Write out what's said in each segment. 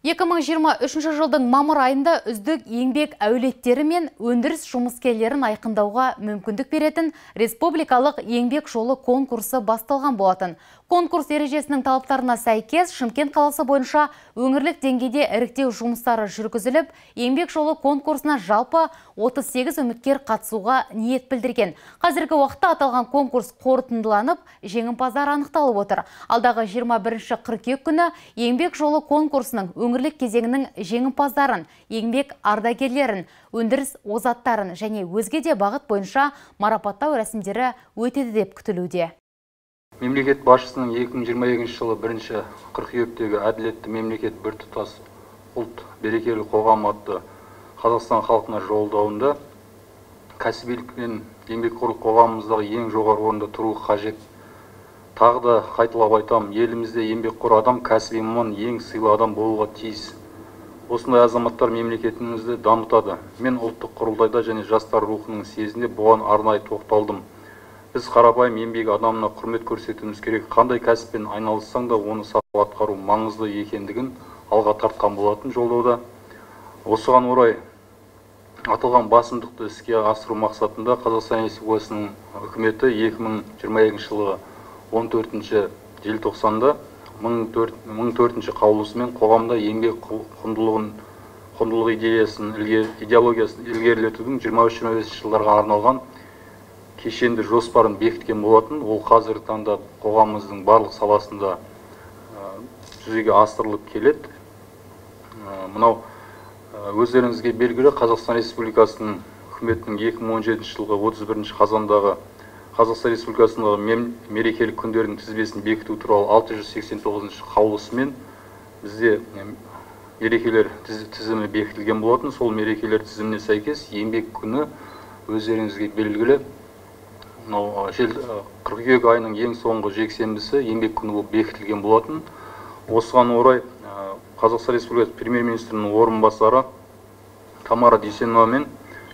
2023 жылдың мамыр айында үздік еңбек әулеттері мен өндіріс жұмыскерлерін айқындауға мүмкіндік беретін республикалық еңбек жолы конкурсы басталған болатын. Конкурс ережесінің талаптарына сәйкес Шымкент қаласы бойынша өңірлік деңгейде іріктеу жұмыстары жүргізіліп, еңбек жолы конкурсына жалпы 38 үміткер қатысуға ниет білдірген. Қазіргі уақытта аталған конкурс қорытындыланып, жеңімпаздар анықталып отыр. Алдағы 21 қыркүйек күні еңбек жолы конкурсының өңірлік кезеңінің жеңімпаздарын, еңбек ардагерлерін, өндіріс озаттарын және өзге де бағыт бойынша марапаттау рәсімдері өтеді деп күтілуде. Мемлекет басшысының 2022 жылы 1 қыркүйектегі әділетті мемлекет біртұтас ұлт берекелі қоғам атты Қазақстан халқына жолдауында кәсібилік пен еңбекқорлық қоғамымыздағы ең жоғары орында тұруы қажет. Тағы да қайталап айтамын, елімізде еңбекқор адам, кәсіби маман ең сыйлы адам болуға тиіс. Осындай азаматтар мемлекетімізді дамытады. Мен ұлттық құрылтайда және жастар рухының съезінде бұған арнайы тоқталдым. Біз қарапайым еңбек адамына құрмет көрсетуіміз керек. Қандай кәсіппен айналыссаң да оны сапалы атқару маңызды екендігін алға тартқан болатын жолдауда. Осыған орай аталған басымдықты іске асыру мақсатында Қазақстан Республикасының үкіметі 2022 жылғы 14 желтоқсанда 1004 қаулысымен қоғамда еңбек құндылығы идеясын, идеологиясын ілгерілетудің 23-25 жылдарға арналған кешенді жоспарын бекіткен болатын. Ол қазіргі таңда қоғамымыздың барлық саласында жүзеге асырылып келеді. Мынау өздеріңізге белгілі, Қазақстан Республикасының үкіметінің 2017 жылғы 31 қазандағы Қазақстан Республикасындағы мерекелік күндердің тізбесін бекіту туралы 689 қаулысымен бізде мерекелер тізімі бекітілген болатын. Сол мерекелер тізіміне сәйкес еңбек күні өздеріңізге белгілі мынау қыркүйек айының ең соңғы жексенбісі еңбек күні болып бекітілген болатын. Осыған орай Қазақстан Республикасы премьер-министрінің орынбасары Тамара Дүйсеновамен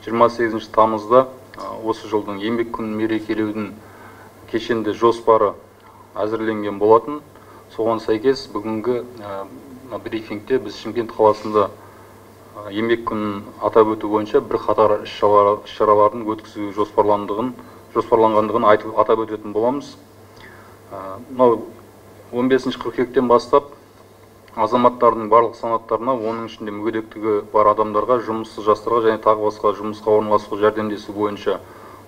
28 тамызда осы жылдың еңбек күнін мерекелеудің кешенді жоспары әзірленген болатын. Соған сәйкес бүгінгі брифингте біз Шымкент қаласында еңбек күнін атап өту бойынша бірқатар іс-шаралардың өткізу жоспарланғандығын айтып атап өтетін боламыз. Мынау 15 қыркүйектен бастап азаматтардың барлық санаттарына, оның ішінде мүгедектігі бар адамдарға, жұмыссыз жастарға және тағы басқа жұмысқа орналасуға жәрдемдесу бойынша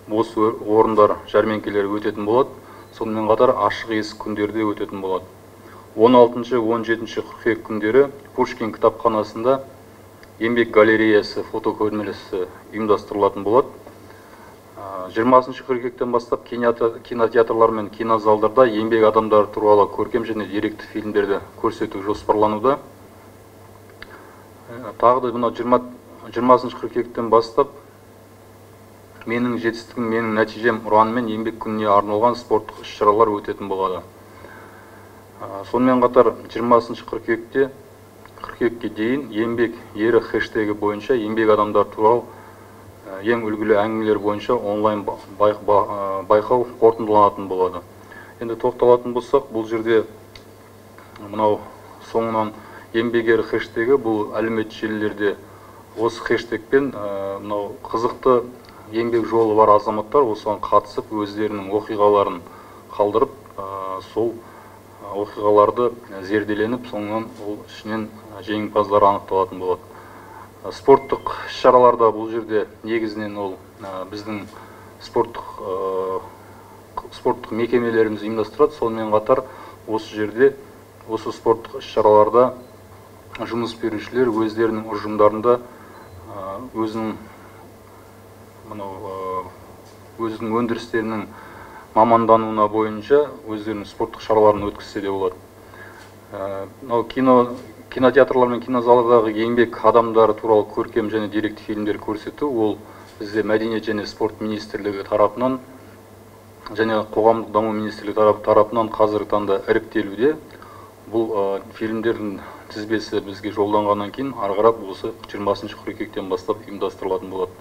бос орындар жәрмеңкелері өтетін болады. Сонымен қатар ашық есік күндері де өтетін болады. 16-17 қыркүйек күндері Пушкин кітапханасында еңбек галереясы фотокөрмесі ұйымдастырылатын болады. 20 қыркүйектен бастап кинотеатрлар мен кинозалдарда еңбек адамдары туралы көркем және деректі фильмдерді көрсету жоспарлануда. Тағы да мынау 20 қыркүйектен бастап менің жетістігім, менің нәтижем ұранымен еңбек күніне арналған спорттық іс-шаралар өтетін болады. Сонымен қатар 20 қыркүйекке дейін еңбек ері хэштегі бойынша еңбек адамдары туралы ең үлгілі әңгімелер бойынша онлайн байқау қорытындыланатын болады. Енді тоқталатын болсақ, бұл жерде мынау соңынан еңбек ері хэштегі, бұл әлеуметтік желілерде осы хэштегпен мынау қызықты еңбек жолы бар азаматтар осыған қатысып өздерінің оқиғаларын қалдырып, сол оқиғаларды зерделеніп, соңынан ол ішінен жеңімпаздар анықталатын болады. Спорттық іс-шараларда бұл жерде негізінен ол біздің спорттық мекемелеріміз ұйымдастырады. Сонымен қатар осы жерде осы спорттық іс-шараларда жұмыс берушілер өздерінің ұжымдарында өзінің өндірістерінің мамандануына бойынша өздерінің спорттық шараларын өткізсе де болады. Мынау кинотеатрлар мен кинозалдардағы еңбек адамдары туралы көркем және деректі фильмдер көрсету, ол бізде Мәдениет және спорт министрлігі тарапынан және Қоғамдық даму министрлігі тарапынан қазіргі таңда іріктелуде. Бұл фильмдердің тізбесі бізге жолданғаннан кейін ары қарап осы 20 қыркүйектен бастап ұйымдастырылатын болады.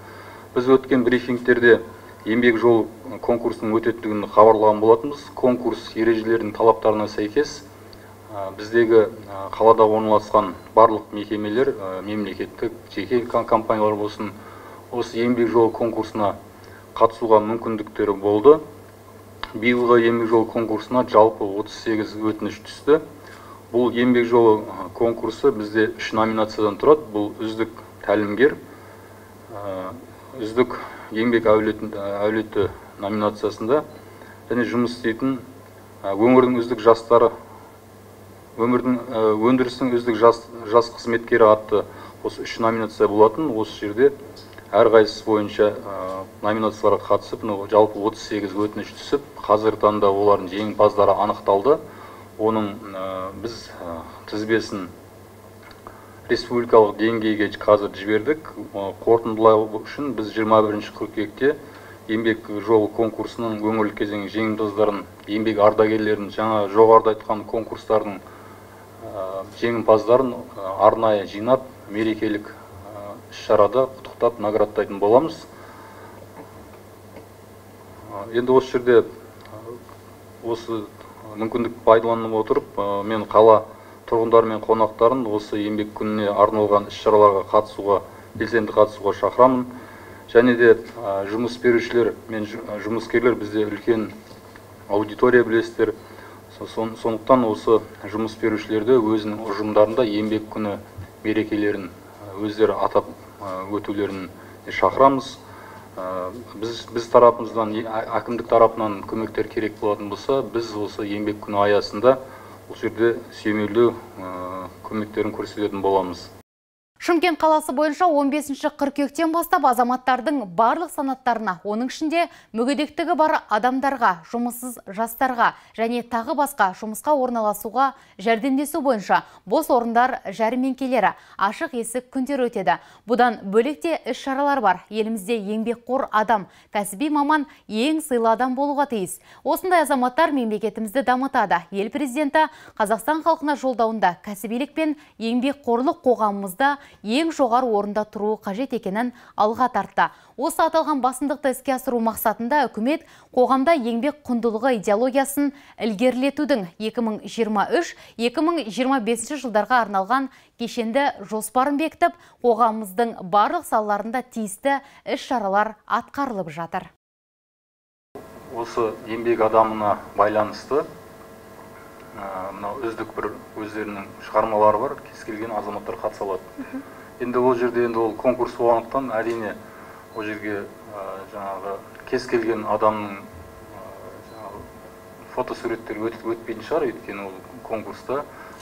Біз өткен брифингтерде еңбек жолы конкурсының өтетіндігін хабарлаған болатынбыз. Конкурс ережелерінің талаптарына сәйкес Біздегі қалада орналасқан барлық мекемелер, мемлекеттік, жеке компаниялар болсын, осы еңбек жолы конкурсына қатысуға мүмкіндіктері болды. Биылғы еңбек жолы конкурсына жалпы 38 өтініш түсті. Бұл еңбек жолы конкурсы бізде 3 номинациядан тұрады. Бұл үздік тәлімгер, үздік еңбек әулеті номинациясында және жұмыс істейтін өңірдің үздік жастары, өндірістің үздік жас қызметкері атты осы 3 номинация болатын. Осы жерде әрқайсысы бойынша номинацияларға қатысып, жалпы 38 өтініш түсіп, қазіргі таңда олардың жеңімпаздары анықталды. Оның біз тізбесін республикалық деңгейге қазір жібердік. Қорытындылау үшін біз 21 қыркүйекте еңбек жолы конкурсының өңірлік кезеңі жеңімпаздарын, еңбек ардагерлерін, жаңа жоғарыда айтқан конкурстардың жеңімпаздарын арнайы жинап, мерекелік іс-шарада құттықтап наградтайтын боламыз. Енді осы жерде осы мүмкіндік пайдаланып отырып, мен қала тұрғындары мен қонақтарын осы еңбек күніне арналған іс-шараларға қатысуға, белсенді қатысуға шақырамын. Және де жұмыс берушілер мен жұмыскерлер бізде үлкен аудитория, білесіздер. Сондықтан осы жұмыс берушілерді өзінің ұжымдарында еңбек күні мерекелерін өздері атап өтулерін шақырамыз. Біз тарапымыздан, әкімдік тарапынан көмектер керек болатын болса, біз осы еңбек күні аясында бұл жерде сүйемелдеу көмектерін көрсететін боламыз. Шымкент қаласы бойынша 15 қыркүйектен бастап азаматтардың барлық санаттарына, оның ішінде мүгедектігі бар адамдарға, жұмыссыз жастарға және тағы басқа жұмысқа орналасуға жәрдемдесу бойынша бос орындар жәрмеңкелері, ашық есік күндері өтеді. Бұдан бөлек те іс-шаралар бар. Елімізде еңбекқор адам, кәсіби маман ең сыйлы адам болуға тиіс. Осындай азаматтар мемлекетімізді дамытады. Ел президенті Қазақстан халқына жолдауында кәсібилік пен еңбекқорлық қоғамымызда ең жоғары орында тұруы қажет екенін алға тартты. Осы аталған басымдықты іске асыру мақсатында үкімет қоғамда еңбек құндылығы идеологиясын ілгерілетудің 2023-2025 жылдарға арналған кешенді жоспарын бекітіп, қоғамымыздың барлық салаларында тиісті іс-шаралар атқарылып жатыр. Осы еңбек адамына байланысты мынау үздік бір өздерінің шығармалары бар, кез келген азаматтар қатыса алады. Енді ол жерде енді ол конкурс болғандықтан әрине ол жерге жаңағы кез келген адамның жаңағы фотосуреттері өтпейтін шығар, өйткені ол конкурста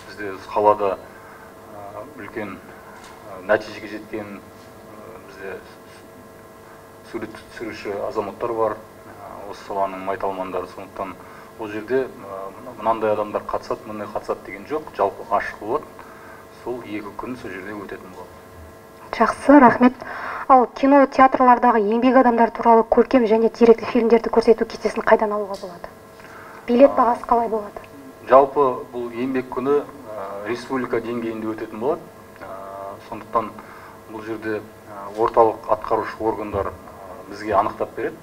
бізде қалада үлкен нәтижеге жеткен бізде сурет түсіруші азаматтар бар, осы саланың майталмандары. Сондықтан ол жерде мынандай адамдар қатысады, мындай қатысады деген жоқ, жалпы ашық болады. Сол 2 күн сол жерде өтетін болады. Жақсы, рахмет. Ал кино театрлардағы еңбек адамдар туралы көркем және деректі фильмдерді көрсету кестесін қайдан алуға болады? Билет бағасы қалай болады? Жалпы бұл еңбек күні республика деңгейінде өтетін болады. Сондықтан бұл жерде орталық атқарушы органдар бізге анықтап береді,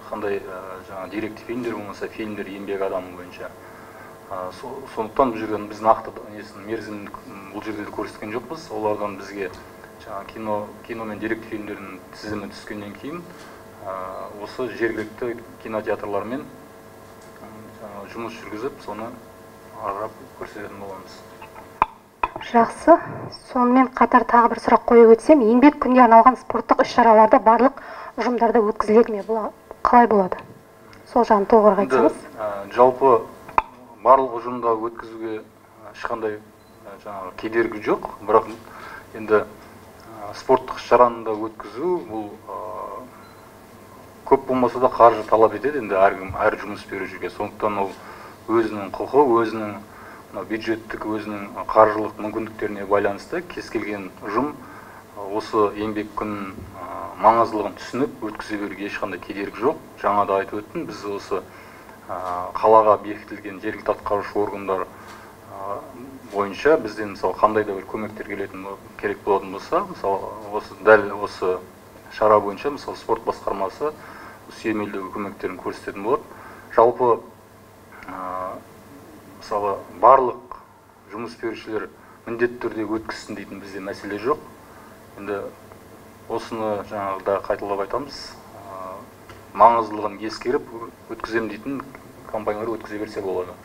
қандай жаңа деректі фильмдер болмаса фильмдер еңбек адамы бойынша. Сондықтан бұл жерден біз нақты несін, мерзімін бұл жерде де көрсеткен жоқпыз. Олардан бізге жаңа кино мен деректі фильмдердің тізімі түскеннен кейін осы жергілікті кинотеатрлармен жұмыс жүргізіп, соны аралап көрсететін боламыз. Жақсы. Сонымен қатар тағы бір сұрақ қойып өтсем, еңбек күніне арналған спорттық іс-шараларды барлық ұжымдарда өткізіледі ме? Бұл қалай болады? Сол жағын толығырақ айтсаңыз. Жалпы барлық ұжымда өткізуге ешқандай жаңағы кедергі жоқ, бірақ енді спорттық іс-шараны да өткізу бұл көп болмаса да қаржы талап етеді енді әркім, әр жұмыс берушіге. Сондықтан ол өзінің құқы, өзінің бюджеттік, өзінің қаржылық мүмкіндіктеріне байланысты кез келген ұжым осы еңбек күнін маңыздылығын түсініп өткізе беруге ешқандай кедергі жоқ. Жаңа да айтып өттім, біз осы қалаға бекітілген жергілікті атқарушы органдар бойынша бізден мысалы қандай да бір көмектер керек болатын болса, мысалы осы дәл осы шара бойынша мысалы спорт басқармасы сүйемелдеу көмектерін көрсететін болады. Жалпы мысалы барлық Жұмыс берушілер міндетті түрде өткізсін дейтін бізде мәселе жоқ. Енді осыны жаңағыда қайталап айтамыз, маңыздылығын ескеріп өткіземін дейтін компаниялар өткізе берсе болады.